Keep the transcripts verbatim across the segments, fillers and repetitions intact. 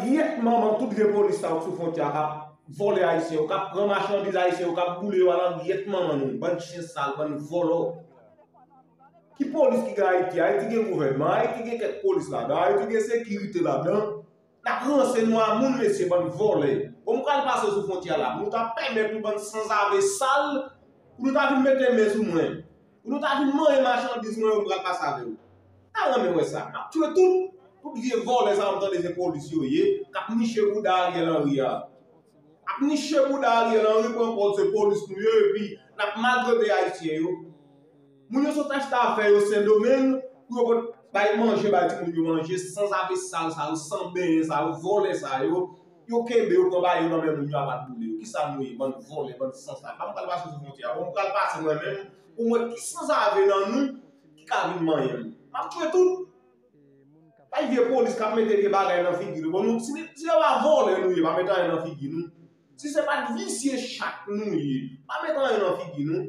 Gyèt manman tout vye polis sa yo k sou fwontyè a k ap vòlè ayisyen yo, k ap pran machandiz ayisyen yo, k ap boule yo, ala gyèt manman nou, bann chen sal, bann vòlò. Ki polis ki gen Ayiti? Ayiti gen gouvènman, Ayiti gen kèk polis ladan, Ayiti gen sekirite ladan. N ap ranse nou a moun, mesye, bann vòlè. Bon, m pral pase sou fwontyè a la. Nou ta pèmèt nou bann sanzave sal, pou nou ta vin mete men sou mwen. Pou nou ta vin manyen machandiz mwen yo, m pral pase avè w. Ta renmen wè sa. M ap tchwe tout, tout vye vòlè sa yo, m tande se polis yo ye, k ap niche bouda Ariel Henry a. Ap niche bouda Ariel Henry, pran pòz se polis nou ye, epi n ap maltrete ayisyen yo. Moun yo sot achte afè yo Sendomeng pou yo pot bay manje bay timoun yo manje, sanzave sal sa yo, san benyen sa yo, vòlè sa yo, yo kenbe yo, pran bagay yo nan men moun yo, ap boule yo. Kisa nou ye, bann vòlè, bann sanzave? Ban m pral pase sou fwontyè a. Bon, m pral pase mwen menm pou m wè ki sanzave nan nou ki ka vin manyen m. M ap tchwe tout. Bay vye polis k ap mete vye bagay nan figi nou. Bon, nou, si, si se pa vòlè nou ye, pa mete anyen nan figi nou. Si se pa t visye chat nou ye, pa mete anyen nan figi nou.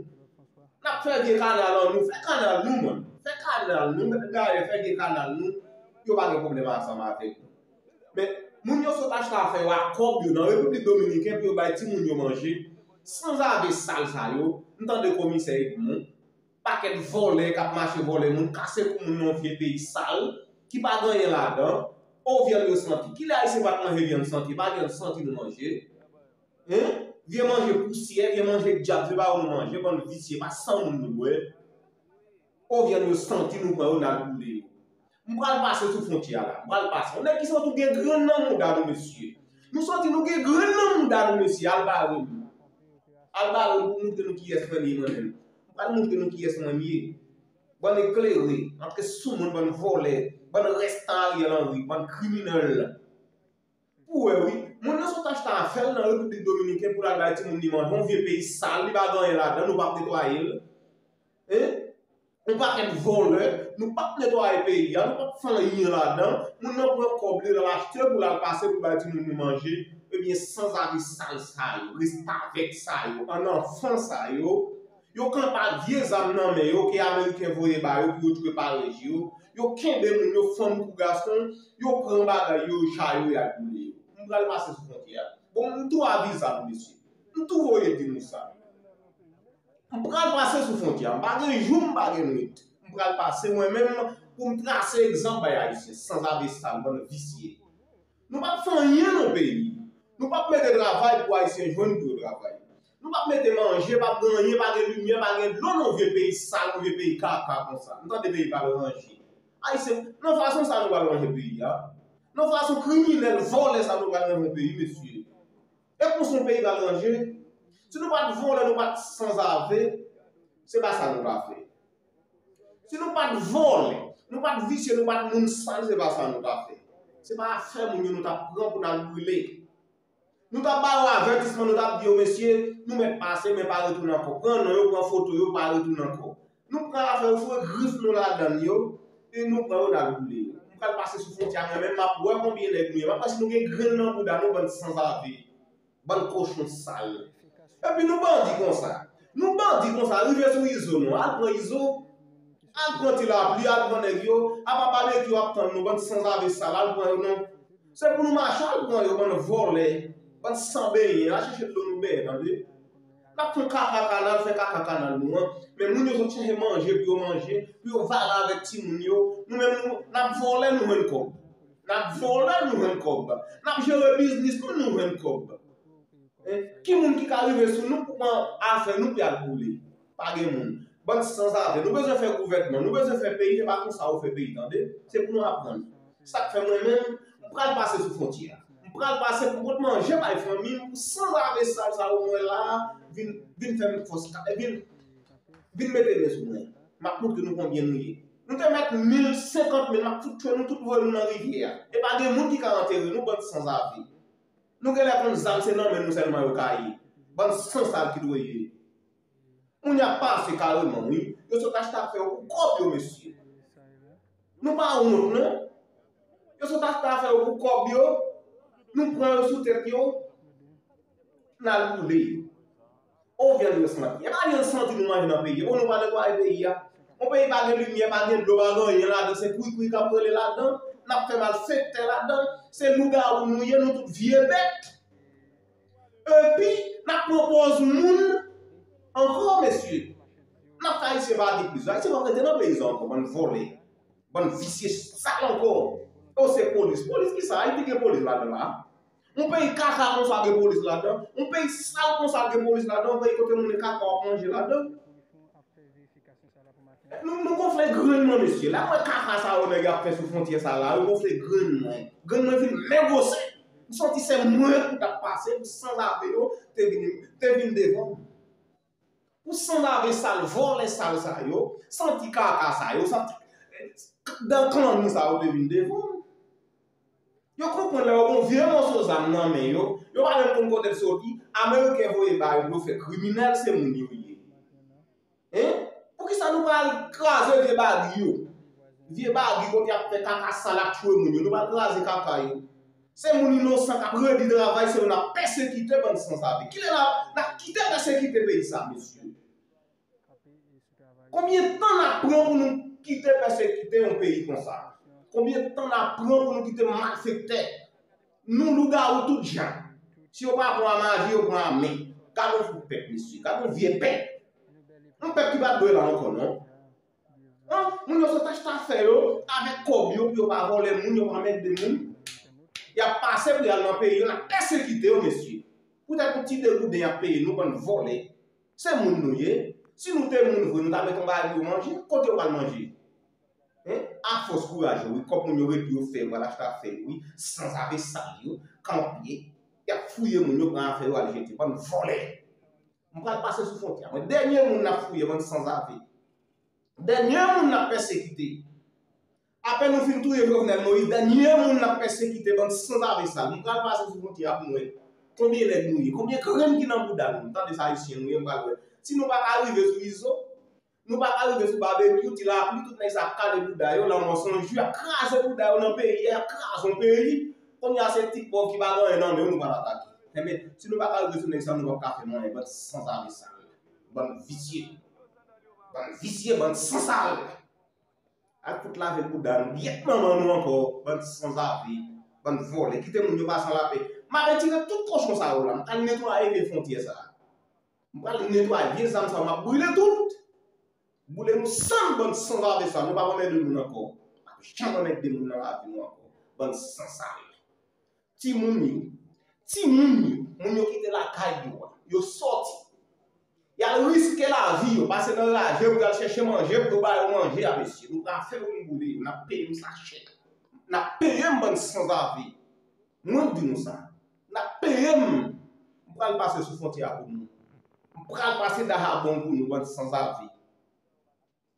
N ap fè vye kanal an nou, fè kanal nou, man. Fè kanal nou, gade, fè vye kanal nou. Yo pa gen pwoblèm ansanm avèk nou. Men, moun yo sot achte afè yo a kòb yo nan Repiblik Dominiken pou yo bay timoun yo manje. Sanzave sal sa yo, m tande komisè Edmond, pakèt vòlè k ap mache vòlè moun, kase kou moun nan yon vye peyi sal, ki pa gen anyen ladan, o vyann yo santi. Kilè ayisyen pa t manje vyann santi? Pa vyann santi nou manje. Hein? Vye manje pousyè, vye manje dyab, se pa yo nou manje, bann visye, pa san moun nou bwè. O vyann yo santi nou pran yo, n al boule yo. M pral pase sou fwontyè a la. M pral pase. Yon nèg ki santi w gen grenn nan mouda nou, mesye. Nou santi nou gen grenn nan mouda nou, mesye. Al bare m. Al bare m pou moutre nou kiyès mwen ye, mwen menm. M pral moutre nou kiyès mwen ye. Bann eklere, antre sou moun, bann vòlè, bann rèsta Ariel Henry, bann kriminèl. Ou wè wi, moun nan sot achte afè l nan Repiblik Dominiken pou l al bay timoun li manje, yon vye peyi sal, li pa gen anyen ladan, nou p ap netwaye l. Hein? Yon pakèt vòlè, nou p ap netwaye peyi a, nou p ap fè anyen ladan. Moun nan pran kòb li, l al achte pou l al pase pou bay timoun nou manje. Ebyen, sanzave sal sa yo, restavèk sa yo, annanfan sa yo, yo kanpe ak vye zam nan men yo ke Ameriken voye ba yo pou yo tchwe pa reji yo. Yo kenbe moun yo, fanm kou gason, yo pran bagay yo, yo chayo, y al boule yo. M pral pase sou fwontyè a. Bon, m tou avize nou, mesye. M tou voye di nou sa. M pral pase sou fwontyè a. M pa gen jou, m pa gen nwit. M pral pase mwen menm pou m trase egzanp bay Ayisyen. Sanzave sal, bann visye. Nou p ap fè anyen nan peyi. Nou p ap mete travay pou Ayisyen jwenn pou yo travay. Nou p ap mete manje, p ap gen anyen, pa gen limyè, pa gen dlo nan vye peyi sal, nan vye peyi kaka konsa. Nou tande peyi pa ranje. Ayisyen, nan fason sa nou pral ranje peyi a? Nan fason kriminèl, vòlè sa nou pral ranje peyi, mesye? E konsa yon peyi pral ranje? Si nou pa t vòlè, nou pa t sanzave, se pa sa nou ta fè. Si nou pa t vòlè, nou pa t visye, nou pa t moun sal, se pa sa nou ta fè. Se pa afè moun yo nou t ap pran pou n al brile. Nou t ap ba yo avètisman, nou t ap di yo, mesye, nou mèt pase, men pa retounen ankò. Pran non yo, pran foto yo, pa retounen ankò. Nou pran afè yo, foure grif nou ladann yo, e nou pran yo, n al boule yo. M pral pase sou fwontyè a, mwen menm, m ap wè konbyen nèg nou ye. M ap wè si nou gen grenn nan bouda nou, bann sanzave. Bann kochon sal. Epi nou bandi konsa. Nou bandi konsa, rive sou Izo non. Al pran Izo. Al pran Ti Lapli, al pran nèg yo. Apa babekyou ap tann nou, bann sanzave sal, al pran yo non. Se pou nou mache al pran yo, bann vòlè. Bann san benyen, al chèche dlo nou benyen, tande. N ap fè kaka kanal, fè kaka kanal nou an. Men moun yo sot chèche manje pou yo manje, pou yo vale avèk timoun yo. Nou menm, nou, n ap vòlè, nou jwenn kòb. N ap vòlè, nou jwenn kòb. N ap jere biznis nou, nou jwenn kòb. Hein? Ki moun ki ka rive sou nou pou pran afè nou pou y al boule? Pa gen moun. Bann sanzave, nou bezwen fè gouvènman, nou bezwen fè peyi, se pa konsa yo fè peyi, tande? Se pou nou aprann. Sa k fè mwen menm, m pral pase sou fwontyè a. M pral pase pou pot manje bay fanmi m, pou sanzave sal sa yo mwen la a, vin, vin fè m fòs, vin, vin mete men sou mwen. M ap moutre nou konbyen nou ye. Nou te mèt mil, senkant mil, m ap fout tchwe nou tout, voye nou nan rivyè a. E pa gen moun ki ka antere nou, bann sanzave. Nou genlè konn zam se nan men nou sèlman yo ka ye. Bann san sal ki dwe ye. Moun y ap pase kareman, wi. Yo sot achte afè yo pou kòb yo, mesye. Nou pa wont, non? Yo sot achte afè yo pou kòb yo. Nou pran yo sou tèt yo. N al boule yo. O vyann yo santi. E pa vyann santi nou manje nan peyi a. Bon, nou pa netwaye peyi a. Yon peyi pa gen limyè, pa gen dlo, pa gen anyen ladan. Se kwikwi k ap rele ladan. n ap fè malfektè ladan, se lougawou nou ye, nou tout vye bèt. Epi, n ap pran pòz moun ankò, mesye. N ap fè Ayisyen pa gen plis. Ayisyen pa rete nan peyi sa ankò, bann vòlè. Bann visye sal ankò. Yo se polis. Polis ki sa? Ayiti gen polis ladan la? Yon peyi kaka konsa gen polis ladan? Yon peyi sal konsa gen polis ladan? Yon peyi kote moun e kaka w ap manje ladan? Nou, nou gonfle grenn mwen, mesye. Lè m wè kaka sa yo nèg y ap fè sou fwontyè sa la, yo gonfle grenn mwen. Grenn mwen vin men gwosè. M santi se mwen pou t ap pase, pou sanzave yo te vin, te vin devan m. Pou sanzave sal, vòlè sal sa yo, santi kaka sa yo, santi dan klanni sa yo te vin devan m. Yo konprann lè yo gon vye moso zam nan men yo, yo pa menm konn kote l soti, ameriken voye ba yo pou yo fè kriminèl, se moun yo ye. Hein? Poukisa nou pa al kraze vye bagi yo? Vye bagi kote y ap fè kaka sal ap tchwe moun yo, nou pa al kraze kaka yo. Se moun inosan k ap redi travay, se yo n ap pèsekite, bann sanzave. Kilè n ap, n ap kite pèsekite peyi sa, mesye? Konbyen tan n ap pran pou nou kite pèsekite yon peyi konsa? Konbyen tan n ap pran pou nou kite malfektè? Nou lougawou tout jan. Si yo pa pran a maji, yo pran a men. Gad yon fout pèp, mesye. Gad yon vye pèp. Yon pèp ki pa t dwe la ankò, non. An, moun yo sot achte afè yo avèk kòb yo pou yo pa vòlè moun, yo pa anmède moun. Y ap pase pou y al nan peyi yo, n ap pèsekite yo, mesye. Poutèt yon ti de gouden y ap peye nou, bann vòlè. Se moun nou ye. Si nou te moun vre, nou ta met yon bagay pou yo manje. Kote yo pral manje? Hein? Afòs kouraj yo, wi, kòb moun yo redi yo fè, yo pral achte afè yo, wi, sanzave sal yo, kanpe, y ap fouye moun yo, pran afè yo, al jete, bann vòlè. M pral pase sou fwontyè a. Mwen, dènye moun n ap fouye, bann sanzave. Dènye moun n ap pèsekite. Apèn nou fin touye Jovenel Moïse, dènye moun n ap pèsekite, bann sanzave sal. M pral pase sou fwontyè a pou m wè konbyen nèg nou ye, konbyen grenn ki nan bouda nou. Tande sa, Ayisyen nou ye, m pral wè. Si nou pa ka rive sou Izo, nou pa ka rive sou Babekyou, Ti Lapli, tout nèg sa ap kale bouda yo, Lanmò San Jou, y ap kraze bouda yo nan peyi a, y ap kraze yon peyi. Kounye a se Ti Pòv ki pa gen anyen nan men yo, nou pral atake. Enben, si nou pa ka rive sou nèg sa yo, nou p ap ka fè m anyen, bann sanzave sal. Bann visye. Bann visye, bann sansal. Al fout lave bouda nou. Gyèt manman nou ankò, bann sanzave, bann vòlè. Kite moun yo pase an lapè. M a retire tout kochon sa yo la. M pral netwaye vye fwontyè sa. M pral netwaye vye zam sa yo. M ap brile tout. Boule nou san bann sanzave sa. Nou p ap anmède moun ankò. N ap janm anmède moun nan lavi nou ankò. Bann sansal. Timoun yo, timoun yo, moun yo kite lakay yo a, yo sòti. Y al riske lavi yo, pase nan raje pou y al chèche manje, pou yo ba yo manje a, mesye. Nou pral fè moun boule yo, n ap peye m sa chè. N ap peye m, bann sanzave. Mwen k di nou sa. N ap peye m. M pral pase sou fwontyè a pou nou. M pral pase Dahabon pou nou, bann sanzave.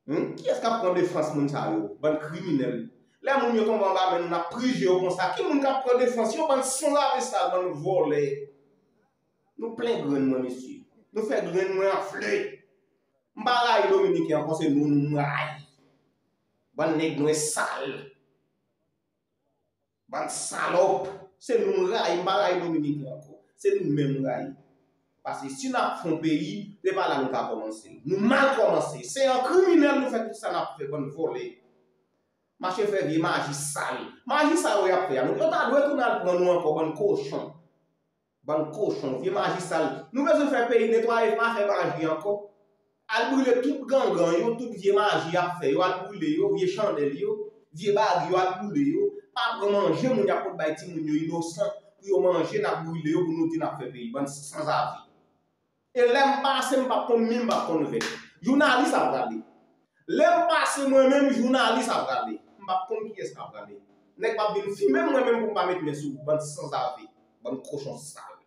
Hmm? Kiyès k ap pran defans moun sa yo? Bann kriminèl. Lè moun yo tonbe anba men nou, n ap prije yo konsa. Ki moun k ap pran defans yo? Bann sanzave sal, bann vòlè. Nou plen grenn mwen, mesye. Nou fè grenn mwen anfle. M pa rayi Dominiken ankò, se nou, nou rayi. Bann nèg nwè sal. Bann salòp. Se nou m rayi, m pa rayi Dominiken ankò. Se nou menm m rayi. Paske si n ap fè yon peyi, se pa la nou ka kòmanse. Nou mal kòmanse. Se an kriminèl nou fè tout sa n ap fè, bann vòlè. Mache fè vye maji sal. Maji sa yo y ap fè a, nou, yo ta dwe tounen al pran nou ankò, bann kochon. Bann kochon, vye maji sal. Nou bezwen fè peyi netwaye, pa fè maji ankò. Al brile tout gangan yo, tout vye maji y ap fè yo, al brile yo, vye chandèl yo, vye bagi yo, al brile yo. Pa pran manje moun y ap pot bay timoun yo inosan pou yo manje, n ap brile yo pou nou di n ap fè peyi. Bann sanzave. E lè m pase, m p ap konn mi, m p ap konn vè. Jounalis ap rale. Lè m pase mwen menm, jounalis ap rale. M p ap konn kiyès k ap rale. Nèg p ap vin fimen m mwen menm pou m pa met men sou ou, bann sanzave, bann kochon sal.